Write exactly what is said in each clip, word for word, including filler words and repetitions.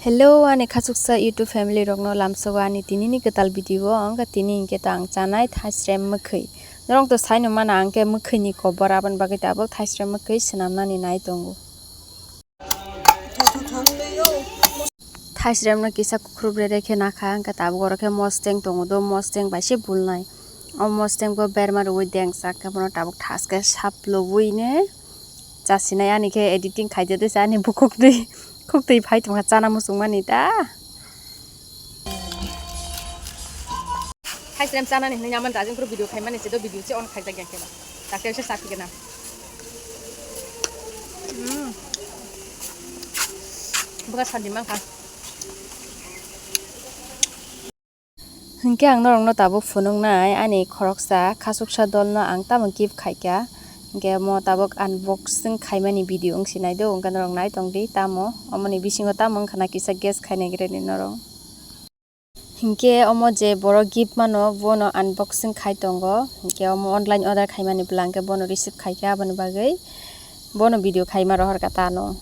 Hello, ani khachuksa YouTube family rokno lamsogo ani tinini kwtal video o, wngkha tini hinkhe to ang chanai thaisrem mwkhwi. Norok to saino mana ang khe mwkhwini kobor, aboni bagwi tabuk thaisrem mwkhwi swnamnani nai tongo. Thaisremno kisa kukhrup rere khe nakha, wngkha tabuk oro khe mosteng tongo do, mosteng bai se bulnai. O mosteng bo berma rwui dengsa khe bono tabuk thaske saplobui ne chasinai, ani khe editing khaijade se ani bukhuk twi, khuk twi phai tongkha chana muchungmani da. Thaisrem chanani hinwi naman da, jeng phuru video khaimani se do, video se on khaijak ya khe ba. Takte se sakhi gana. Hmm. Buka sandi mangkha. Hinkhe ang norokno tabuk phunuknai ani khoroksa khachuksa dolno ang tamo gift khaikha. Hinkhe omo tabuk unboxing khaimani video wngsi naidi, hinkhe norok nai tongdi tamo omoni bisingo tamo wngkha na kisa guess khainaigrani norok. Hinkhe omo je borok gift mano bono unboxing khai tongo, hinkhe omo online order khaimani bwla hinkhe bono receive khaikha, aboni bagwi bono video khaima rohorkha tano.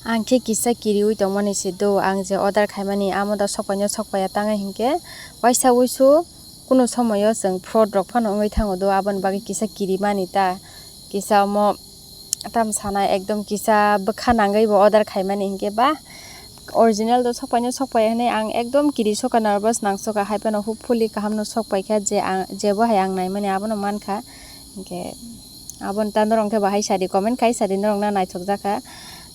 Ang khe kisa kiriui tongmani se do, ang je order khaimani amo da sokpaino sokpaiya tangwi hinkhe waisa wuisu kunu somoyo chwng fraud rok phano wngwi thango do, aboni bagwi kisa kirimani ta kisa omo tam sana ekdom kisa bwkha nangwi bo order khaimani hinkhe ba original do sokpaino sokpaiya hinwi ang ekdom kiri soka, nervous nangsoka, haiphano hopefully kahamno sokpaikha je ang, jebo hai ang naimani abono mankha hinkhe. Aboni ta norok khe bahai sadi, comment khai sadi, norok na naithok jakha.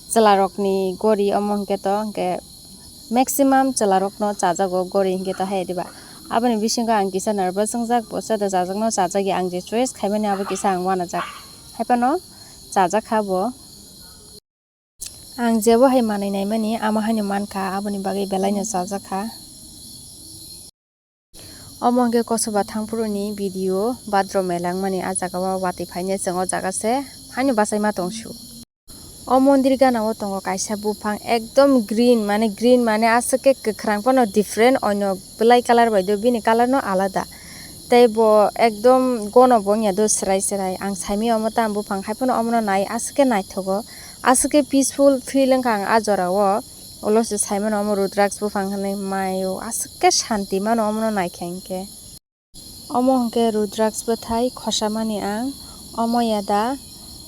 Chwla rokni gori omo hinkhe to hinkhe maximum chwla rokno chajago gori hinkhe to hai diba. Aboni bisingo ang kisa nervous wngjak, bo chada chajakno chajagya, ang je choice khaimani abo kisa ang uanajak. Haiphano chajakha bo. Ang jebo hai manwi naimani, amo haino mankha, aboni bagwi belaino chajakha. Omo hwnkhe Kosoba thangphuruni video, bathroom elangmani ah jagao watwi phainai chwng, o jaga se haino bachaima tongsu. O mondir ganao tongo kaisa buphang, ekdom green, mane green mane aswk khe kwkhwrang phano different, oino bwlai colour bai do, bini colour no alada. Tei bo ekdom gono bo wngya do, swrai swrai. Ang saimanya omo tamo buphang, hai phano omono nai aswk khe naithogo. Aswk khe peaceful feel wngkha ang ah jorao. Ulo se saimano omo Rudraks buphang hinwi maio, aswk khe shanti mano omono naikha hinkhe. Omo hinkhe Rudraks bwthai khosamani ang, omo yada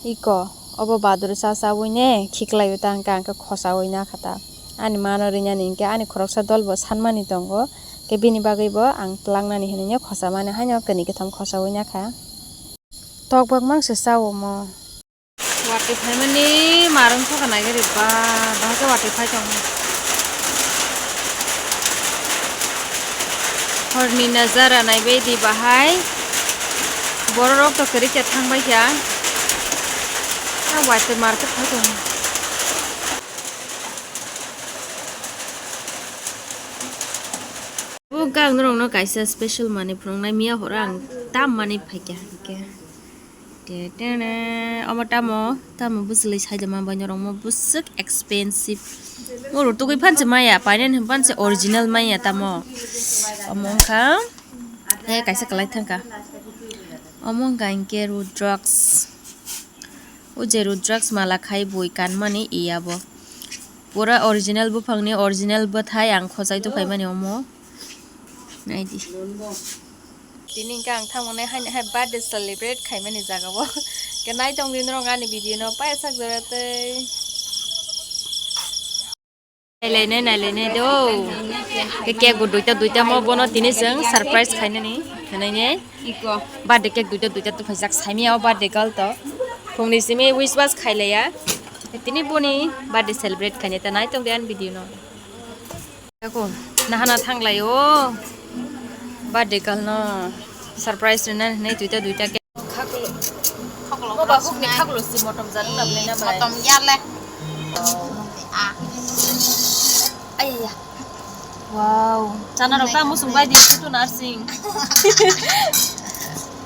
iko, obo badoro cha chawi ne khiklaio ta hinkhe ang khe khosawi nakha ta. Ani mano rinani hinkhe ani khoroksa dol bo sanmani tongo, khe bini bagwi bo ang twlangnani hinwi khosamani haino kwnwi kwtham khosawi nakha. Tokbak mang se cha omo. Watwi phaimani marung saka nai gari ba, bahai khe watwi phai tongo. Horni nazara nai baidi bahai. Borok rok to kwrwi khe thang bai kha. Ah, watwi market phai tongo. O gang norok no kaisa special manwi phunuknai, miya horo ang tam manwi phaikha hinkhe. Te tene, omo tamo, tamo bwswlwi saida manbai norok mo bwswk expensive. Oro tugui phansi maya, painani phansi original maya tamo. Omo wngkha, he kaisa kwlai thangkha. Omo wngkha hinkhe Rudraks. O je Rudraks mala khai bui kanmani iya bo. Pura original buphangni original bwthai ang khojai tongphaimani omo. Naidi. Tini hwnkhe ang thangmani haini hai birthday celebrate khaimani jaga o. Khe nai tongdi norok ani video no paisa jora tei. Nailainai, nailainai do. Khe cake bo duita, duita mo bono tini chwng surprise khainani, khwnainai. Birthday cake duita, duita tubuphaijak saimanya o birthday girl to. Phungni simi wish was khailaiya. Tini boni birthday celebrate khainai ta nai tongdi ani video no. Ako, nahana thanglai o. Birthday girl no surprise rina hinwi duita, duita cake. Khaklo. Khaklo. Mo ba hukni khaklo si motom jan na ble na bai. Motom ya le. Ah. Ayya. Wow. Chana rok ta musung bai di tu nursing.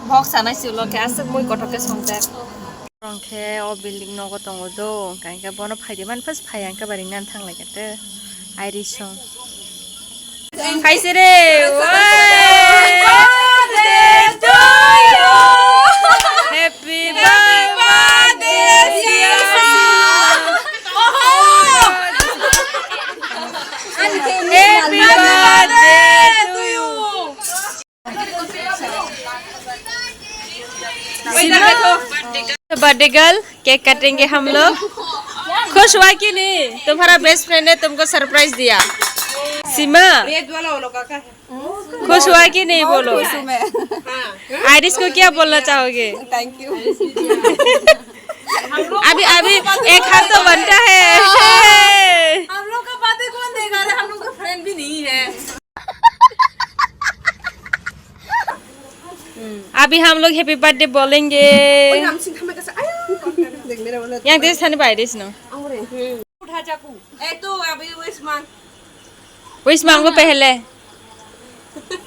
Bok sanai si ulo khe aswk mui kothok khe songjak. Rong khe o building nogo tongo do, hwnkha hwnkhe bono phaidi mani first phai ang khe ba ringna thang lai khe te. Iris song. Khaise re. Happy birthday to you. Happy birthday, dear Sima. Girl, cake काटेंगे हम लोग। खुश हुआ कि नहीं? तुम्हारा best friend ने तुमको सरप्राइज दिया। सीमा, ये वाला वो लोग का है। खुश हुआ कि नहीं, बोलो। खुश हूँ मैं। आइरिश को क्या बोलना चाहोगे? Thank you. अभी, अभी एक हाथ तो बनता है। हम लोग का बर्थडे कौन देगा रे? हम लोग का फ्रेंड भी नहीं है। अभी हम लोग हैप्पी बर्थडे बोलेंगे। ओए, राम सिंह, हमें कैसे? आया, देख मेरा वाला। Yang this thani bai this no. उठा चाकू। ए, तो अभी वो इस मांग। Wish मांगो पहले। Happy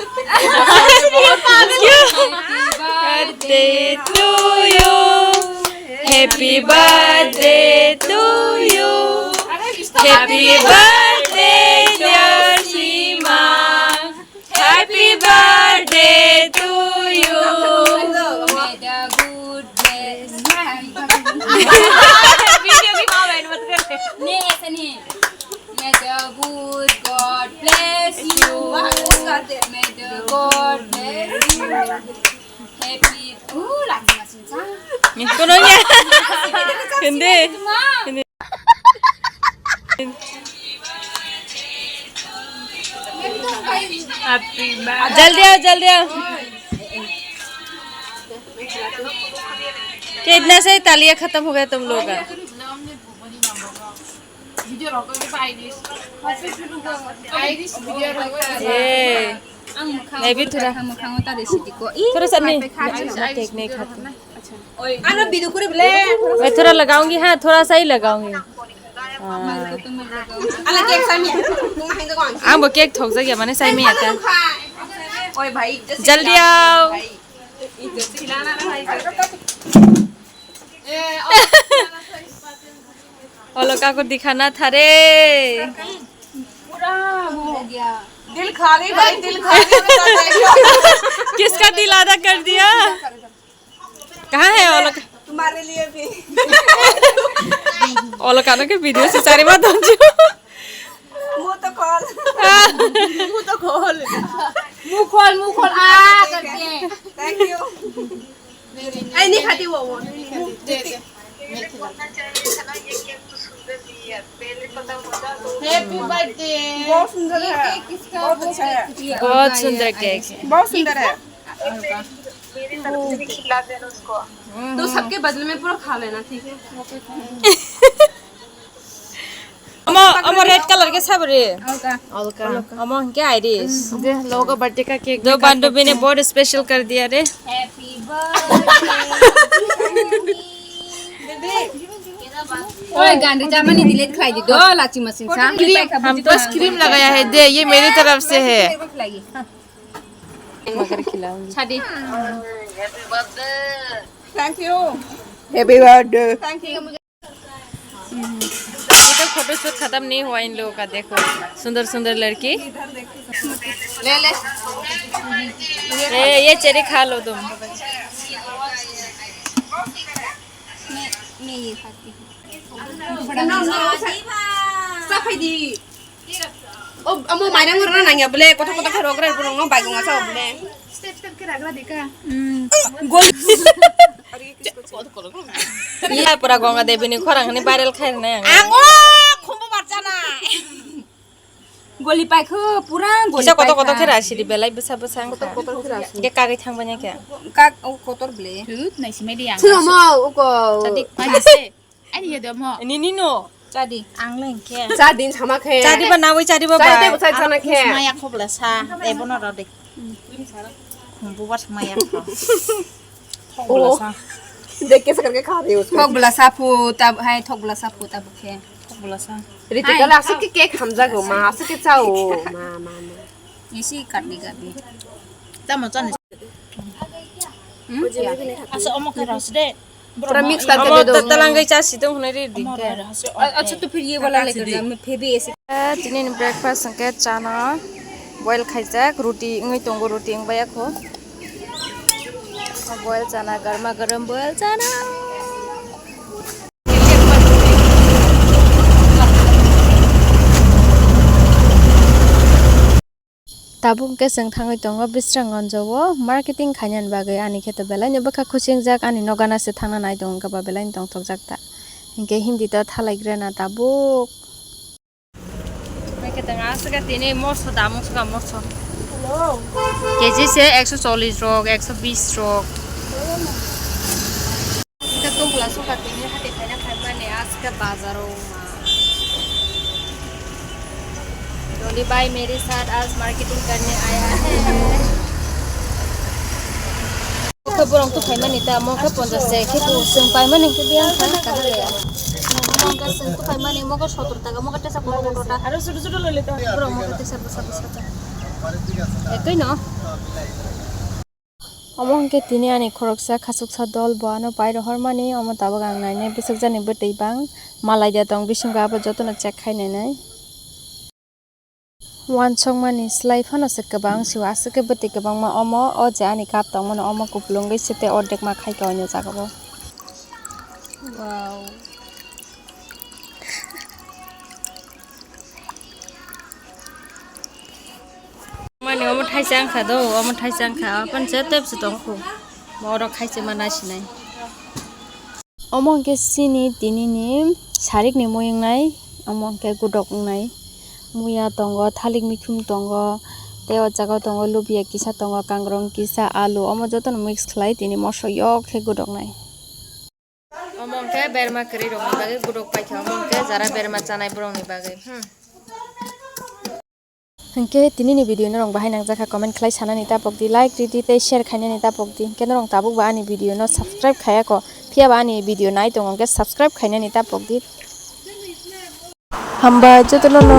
birthday to you. Happy birthday to you. Happy birthday, dear Sima. Happy birthday to you. May the good bless. नहीं, ऐसा नहीं है। May the good God bless you. May the God bless you. Happy. Ooh, lagi masih sa. Ni kono niya. Hindi. Hindi. Happy birthday. जल्दी आओ, जल्दी आओ। कि इतना से ही तालियां खत्म हो गया तुम लोग का। ए, मैं भी थोड़ा, थोड़ा सा नहीं, मैं केक नहीं खाती। मैं थोड़ा लगाऊंगी, हाँ, थोड़ा सा ही लगाऊंगी। हाँ। Ang bo cake thok jak ya, mane sai manya ta. जल्दी आओ। Oloka ko dikhana tha re. पूरा वो हो गया। दिल खा गई भाई, दिल खा गई, मेरा देखो। किसका दिल आधा कर दिया? कहाँ है ओलोका? तुम्हारे लिए भी। ओलोका नो के video से सारी बात हो जो। मुंह तो खोल। मुंह तो खोल। मुंह खोल, मुंह खोल, आ करके। Thank you। ऐ, नहीं खाती वो, वो। Happy birthday। बहुत सुंदर है। ये किसका बहुत अच्छा है। ये बहुत सुंदर केक है। बहुत सुंदर है। तो सबके बदले में पूरा खा लेना, ठीक है? Omo, omo red color ke sabri? Olka. Olka. Omo ke iris. दे, लोगों का बर्थडे का केक। दो बांधवी ने बहुत स्पेशल कर दिया रे। Happy birthday। ओए, गांधी जामा नहीं delete खाई दी दो लाची मशीन सा। क्रीम, हम तो क्रीम लगाया है, दे, ये मेरी तरफ से है। मगर खिलाऊंगी। शादी। Thank you। Happy birthday। Thank you। अभी तक फोटोशूट खत्म नहीं हुआ इन लोगों का। देखो, सुंदर सुंदर लड़की। ले ले। ए, ये चेरी खा लो तुम। मैं, मैं ये खाती हूँ। Safai di. Oh, amo mainang rwna nangya bole, kotor kotor khe rogra borok no bai gonga sao bole. Step step khe ragra deka. Gol. Iya, pura Ganga Devi ni khorang hani viral khai rwnai ang. Ang o khumbu barjana. Goli paikho pura goli. Kisa kotor kotor khe rasi di belai bwsa bwsa ang. Kotor kotor khe rasi. Ge kagwi thang banya khe. Kak o kotor ble. Thut nai simai di ang. Thut mo o ko. Tadi. Ani se. Ani ya demo. Ini nino. Chadi. Ang leng khe. Chadi sama khe. Chadi ba nawi chadi ba ba. Chadi ba chadi sana khe. Maya khobla sa. Ebo no rode. Khumbu ba maya kho. Thok bwla sa. देख कैसे करके खा रही है उसको। Thok bwla sa phu tab hai thok bwla sa phu tab khe. Thok bwla sa. Ritika la asik ke cake hamjago ma, asik ke chao ma, ma, ma. Isi kat di gabi. Tamo chani. Hmm? Asa omo khe ras de. Pura mix करके दे दो। Talang gai cha si tong hwnwi ri di. Acha to phir ye wala le kar jam phir bhi aise. Tini ni breakfast hwnkhe chana boil khaijak, ruti wngwi tongo, ruti wngbai akho. Boil chana, garma garam boil chana. Tabuk hwnkhe chwng thangwi tongo Bisramganjo o marketing khainani bagwi, ani khe to belai no bwkha khuchingjak, ani nokgana se thangna nai tongo hwnkhe ba belai no tongthokjak ta. Hinkhe Hindi to thalai grena tabuk. Mai khe tong aswk tini moso damung swkang moso. K G se ekso chollish rok, ekso bish rok. Aswk tongla swkang tini hati khaina phaimani aswk bazaro ma. Dolly bhai, मेरे साथ आज marketing करने आया है। Oke borong tu phaimani ta, mo khe ponchash se khe tu chwng paimani khe biyang kha kahale. Mo khe chwng tu phaimani, mo khe sotor taka, mo khe tesa kotor kotor ta. Aro chutu chutu loi loi ta. Borok mo khe tesa bwsa bwsa ta. Ekoi no. Omo hwnkhe tini ani khoroksa khachuksa dol bo ano pai rohormani, omo tabuk ang nainai bwswkjani bwtwi bang malai da tong bisingo abo jotono check khai nainai. Wansokmani slai phano se kwbang sio aswk khe bwtwi kwbangma omo o je ani cup tongmani omo kupulungwi se tei ordek ma khaika o jaga o. Wow. Mani omo thaisa wngkha do, omo thaisa wngkha, aphan se tep se tongkhu. Borok khaisa ma naisinai. Omo hwnkhe chini tinini sarikni mui wngnai, omo hwnkhe gudok wngnai. Muya tongo, thalik mikhum tongo, tei o jaga tongo lubiya kisa tongo, kangrong kisa, alu, omo jotono mix khlai tini moso yok khe gudoknai. Omo hwnkhe berma kwrwi rokni bagwi gudok paikha, omo hwnkhe jara berma chanai borokni bagwi. Hmm. Hinkhe tinini video norok bahai nangjakha comment khlai sanani tapok di, like ridi tei share khainani tapok di. Hinkhe norok tabuk ba ani video no subscribe khayako, phiya ba ani video nai tongo hinkhe subscribe khainani tapok di. Hambai jotono no.